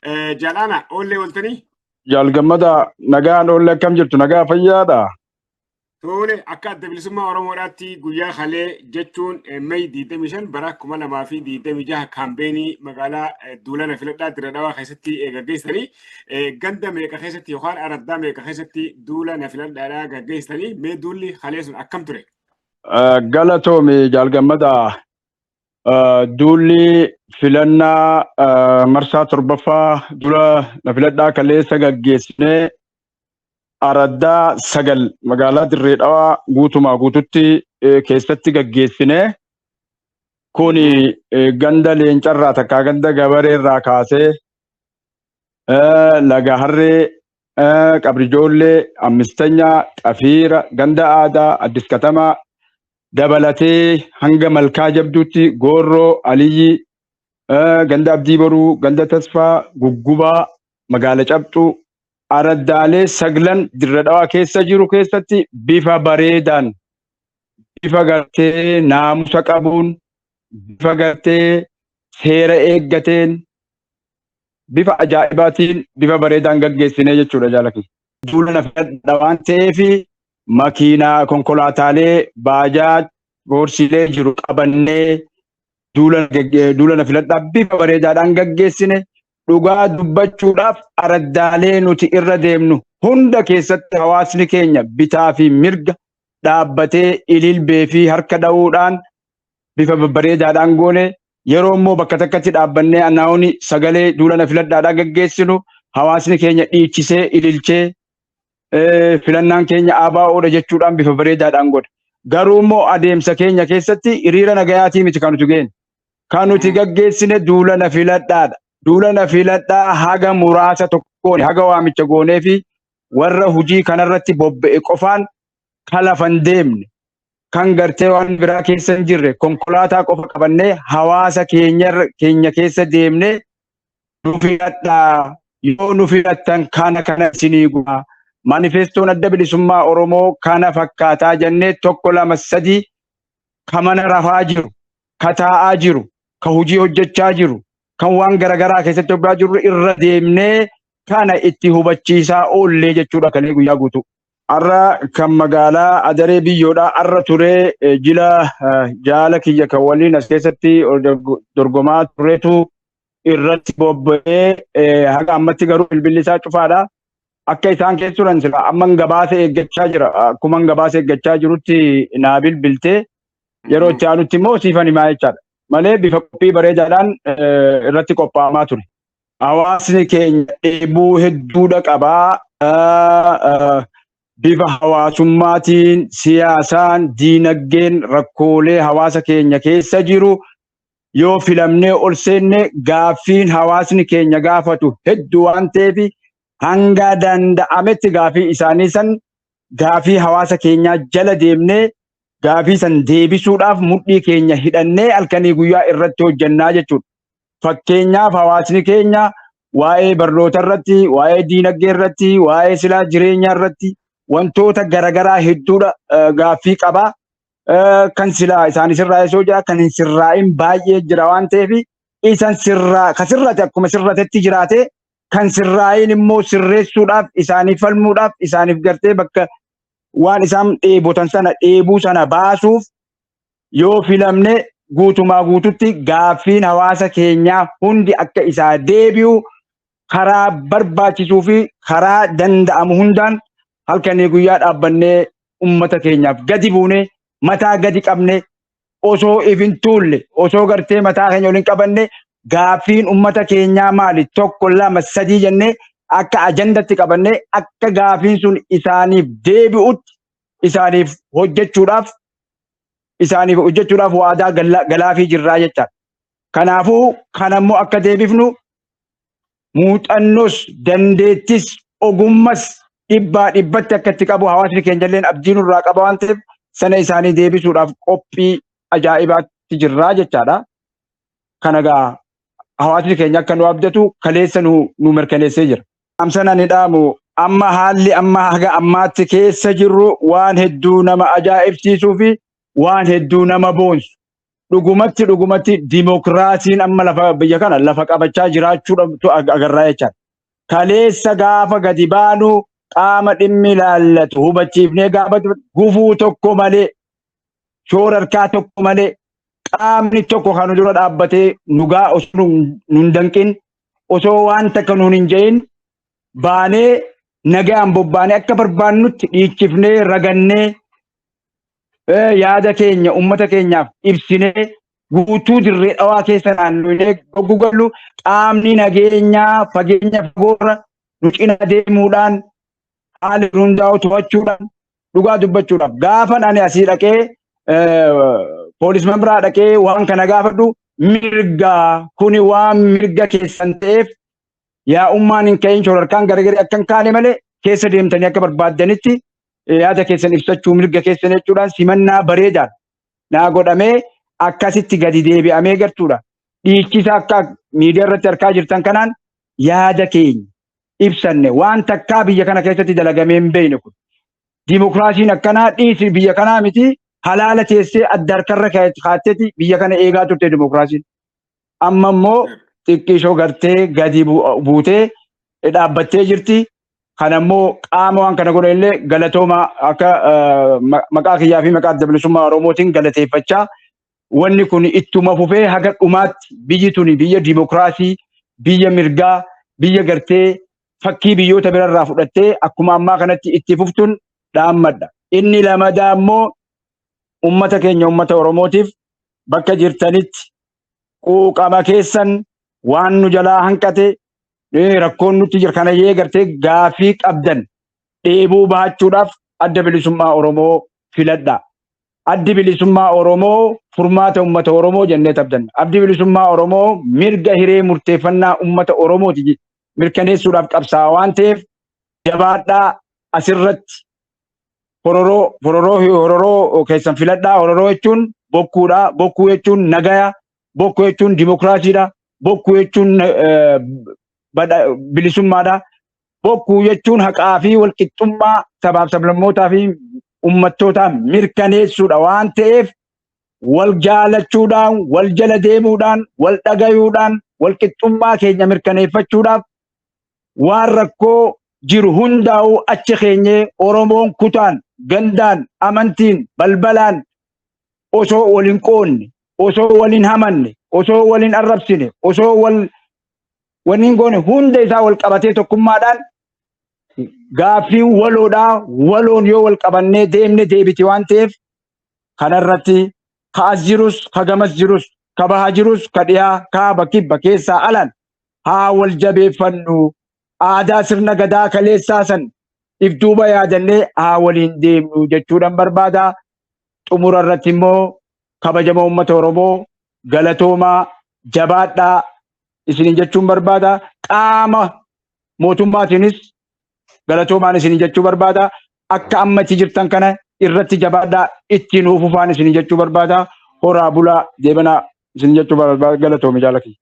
Jaal Aanaa, oollee ooltanii? Jaal Gammadaa, nagaan oolle. Akkam jirtu? Nagaa fayyaadha. Tole, akka Adda Bilisummaa Oromoodhaatti guyyaa kalee jechuun May 25 bara 2026 campaign magaalaa duulana filadhaa Dirree Dhawaa keessatti gaggeessitanii, ganda meeqa keessatti yookaan araddaa meeqa keessatti duula na filadhaadhaa gaggeessitanii? Mee duulli kalee sun akkam ture? Galatoomi, Jaal Gammadaa. Duulli filannaa marsaa torbaffaa dura na filadhaa kaleessa gaggeessinee araddaa 9 magaalaa Dirree Dhawaa guutumaa guututti keessatti gaggeessine. Kun ganda Leencarraa takkaa ganda Gabareerraa kaasee Laga Harree, Qabrijoollee, Ammistanyaa, Xafiira, ganda Aadaa, Addis Katamaa dabalatee hanga Malkaa Jabduutti, Goorroo, Aliyyi, ganda Abdii Boruu, ganda Tasfaa, Guggubaa, magaala Cabxuu, araddaalee saglan Dirra Dhawaa keessa jiru keessatti bifa bareedaan, bifa gartee naamusa qabuun, bifa gartee seera eeggateen, bifa ajaa'ibaatiin, bifa bareedaan gaggeessinee jechuudha, jaalaki. Duula na filadha waan ta'eef makiinaa, konkolaataalee, baajaaj, boorsiilee jiru qabannee duula na filadhaa bifa bareedaadhaan gaggeessine. Dhugaa dubbachuudhaaf, araddaalee nuti irra deemnu hunda keessatti hawaasni keenya bitaa fi mirga dhaabbatee ililbee fi harka dha'uudhaan bifa babbareedaadhaan goone. Yeroo immoo bakka takkatti dhaabbannee annaa'uun sagalee duula na filadhaadhaan gaggeessinu, hawaasni keenya dhiichisee, ililchee, filannaan keenya ABO'dha jechuudhaan bifa bareedaadhaan godhe. Garuu immoo adeemsa keenya keessatti hiriira nagayaatii miti kan nuti geenne. Kan nuti gaggeessine duula na filadhaadha. Duula na filadhaa haga muraasa tokkoon, haga waamicha goonee fi warra hojii kanarratti bobba'e qofaan, kan lafan deemne, kan gartee waan biraa keessa hin jirre, konkolaataa qofa qabannee hawaasa keenya keessa deemnee, nu filadhaa, yoo nu filattan kana kana isinii godha, manifestoon Adda Bilisummaa Oromoo kana fakkaataa jennee, tokko, lama, sadii, ka mana rafaa jiru, ka taa'aa jiru, ka hojii hojjechaa jiru, kan waan garagaraa keessatti hojjechaa jiru irra deemnee kana itti hubachiisaa oollee jechuudha kalee guyyaa guutuu. Har'a kan magaalaa Adaree Biyyoodhaa har'a turee jila jaala kiyya kan waliin as keessatti dorgomaa turetu irratti bobba'ee, haga ammatti garuu bilbilli isaa cufaadha. Akka isaan keessa turan sila amman gabaasa eeggachaa jira. Akkuma gabaasa eeggachaa jirutti naa bilbiltee, yeroo itti aanutti immoo siifan himaa jechaadha. Malee bifa qophii bareedaadhaan irratti qophaa'amaa ture. Hawaasni keenya dheebuu hedduudha qabaa. Bifa hawaasummaatiin, siyaasaan, diinagdeen rakkoolee hawaasa keenya keessa jiru, yoo filamnee ol seenne gaaffiin hawaasni keenya gaafatu hedduu waan ta'eef, hanga danda'ametti gaaffii isaanii san, gaafii hawaasa keenyaa jala deemnee gaafii san deebisuudhaaf mudhii keenya hidhannee halkanii guyyaa irratti hojjannaa jechuudha. Fakkeenyaaf, hawaasni keenya waa'ee barnoota irratti, waa'ee diinagdee irratti, waa'ee silaa jireenyaa irratti wantoota garaagaraa hedduudha gaaffii qaba. Kan silaa isaan sirraa osoo jira, kan hin sirraa'in baay'ee jira waan ta'eef, isan sirraa ka sirrate akkuma sirratetti jiraate, kan sirraa'in immoo sirreessuudhaaf, isaaniif falmuudhaaf, isaaniif gartee bakka waan isaan dheebotan sana, dheebuu sana baasuuf, yoo filamne guutumaa guututti gaaffiin hawaasa keenyaa hundi akka isaa deebi'u karaa barbaachisuu fi karaa danda'amu hundaan halkanii guyyaa dhaabbannee ummata keenyaaf gadi buune, mataa gadi qabne, osoo if hin tuulle, osoo gartee mataa keenya ol hin qabanne, gaaffiin ummata keenyaa maali, tokko, lama, sadii jennee akka ajandatti qabannee akka gaaffiin sun isaaniif deebi'utti isaaniif hojjechuudhaaf waadaa galaafii jirraa jechaadha. Kanaafuu kanammoo akka deebifnu muuxannoos, dandeettis, ogummas dhibbaa dhibbatti akka itti qabu hawaasni keenya illee abdii nurraa qaba waan ta'eef, sana isaanii deebisuudhaaf qophii ajaa'ibaatti jirraa jechaadha. Kana gaa hawaasni keenya akka nu abdatu kaleessa nu mirkaneessee jira. Amsan ani dhaamu, amma haalli amma haga ammaatti keessa jirru waan hedduu nama ajaa'ibsiisuu fi waan hedduu nama boonsu. Dhugumatti dhugumatti dimokiraasiin amma lafa biyya kana lafa qabachaa jiraachuudhaatu agarraa jechaadha. Kaleessa gaafa gadi baanu qaama dhimmi ilaallatu hubachiifnee gaafa gufuu tokko malee, shoora harkaa tokko malee, qaamni tokko kan nu dura dhaabbatee nu gaa osoo nu hin danqin, osoo waan takka nuun hin jedhin baanee nagaan bobbaanee akka barbaannutti dhiichifnee ragannee yaada keenya ummata keenyaaf ibsinee guutuu Dirree Dhawaa keessa naannoo goggu gallu qaamni nageenyaa fageenya fagoorra nu cina deemuudhaan haala hundaa'u to'achuudhaan, dhugaa dubbachuudhaaf, gaafan ani asii dhaqee poolis mambiraa dhaqee waan kana gaafadhu, mirga kuni waan mirga keessan ta'eef yaa'ummaan hin ka'in, shororkaan garagarii akka hin kaane malee keessa deemtanii akka barbaaddanitti yaada keessan ibsachuu mirga keessan jechuudhaan simannaa bareedaan naa godhamee akkasitti gadi deebi'amee gartuudha. Dhiichisa akka miidiyaa irratti argaa jirtan kanaan yaada keenya ibsanne. Waan takkaa biyya kana keessatti dalagamee hin beekne kun. Dimokiraasiin akkanaa dhiisi biyya kanaa miti, halaala teessee adda harkarra kaatteeti biyya kana eegaa turte dimokiraasiin. Amma immoo xiqqishoo gartee gadi buutee dhaabbattee jirti. Kana immoo qaama waan kana godhe illee galatooma akka maqaa kiyyaa fi maqaa Adda Bilisummaa Oromootiin galateeffachaa, wanni kun ittuma fufee haga dhumaatti biyyi tuni biyya dimokiraasii, biyya mirgaa, biyya gartee fakkii biyyoota birarraa fudhattee akkuma ammaa kanatti itti fuftuun dhaammadha. Inni lamadaa immoo ummata keenya, ummata Oromootiif, bakka jirtanitti quuqama keessan waan nu jalaa hanqate, rakkoon nutti jira kana yee gartee gaafii qabdan dheebuu bahachuudhaaf Adda Bilisummaa Oromoo filadha. Addi Bilisummaa Oromoo furmaata ummata Oromoo jennee tabdanna. Addi Bilisummaa Oromoo mirga hiree murteeffannaa ummata Oromooti mirkaneessuudhaaf qabsaa'aa waan ta'eef jabaadhaa, asirratti hororoo hororoo hororoo keessan filadhaa. Hororoo jechuun bokkuudha. Bokkuu jechuun nagaya. Bokkuu jechuun dimokiraasiidha. Bokkuu jechuun bilisummaadha. Bokkuu jechuun haqaa fi walqixxummaa sabaaf sablammootaa fi ummattootaa mirkaneessuudha waan ta'eef wal jaalachuudhaan, wal jala deemuudhaan, wal dhagayuudhaan, wal qixxummaa keenya mirkaneeffachuudhaaf waan rakkoo jiru hundaa'uu achi keenyee Oromoon kutaan, gandaan, amantiin, balbalaan osoo wal hin qoonne, osoo wal hin hamanne, osoo wal hin arrabsine, osoo wal wanni hin goone, hunda isaa wal qabatee tokkummaadhaan gaaffiin waloodhaa waloon yoo wal qabannee deemne deebiti waan ta'eef kanarratti ka as jirus, ka gamas jirus, ka baha jirus, ka dhiyaa, kaaba, kibba, keessaa alaan haa wal jabeeffannu. Aadaa sirna gadaa kaleessaa san if duuba yaadannee haa waliin deemnu jechuudhaan barbaada. Xumura irratti immoo kabajamoo uummata Oromoo, galatoomaa, jabaadhaa isiniin jechuun barbaada. Qaama mootummaatiinis galatoomaan isiniin jechuu barbaada. Akka amma itti jirtan kana irratti jabaadhaa, ittiin nuuf fufaan isiniin jechuu barbaada. Horaa bulaa, deebanaa isiniin jechuu barbaada. Galatoomi jaalakiyya.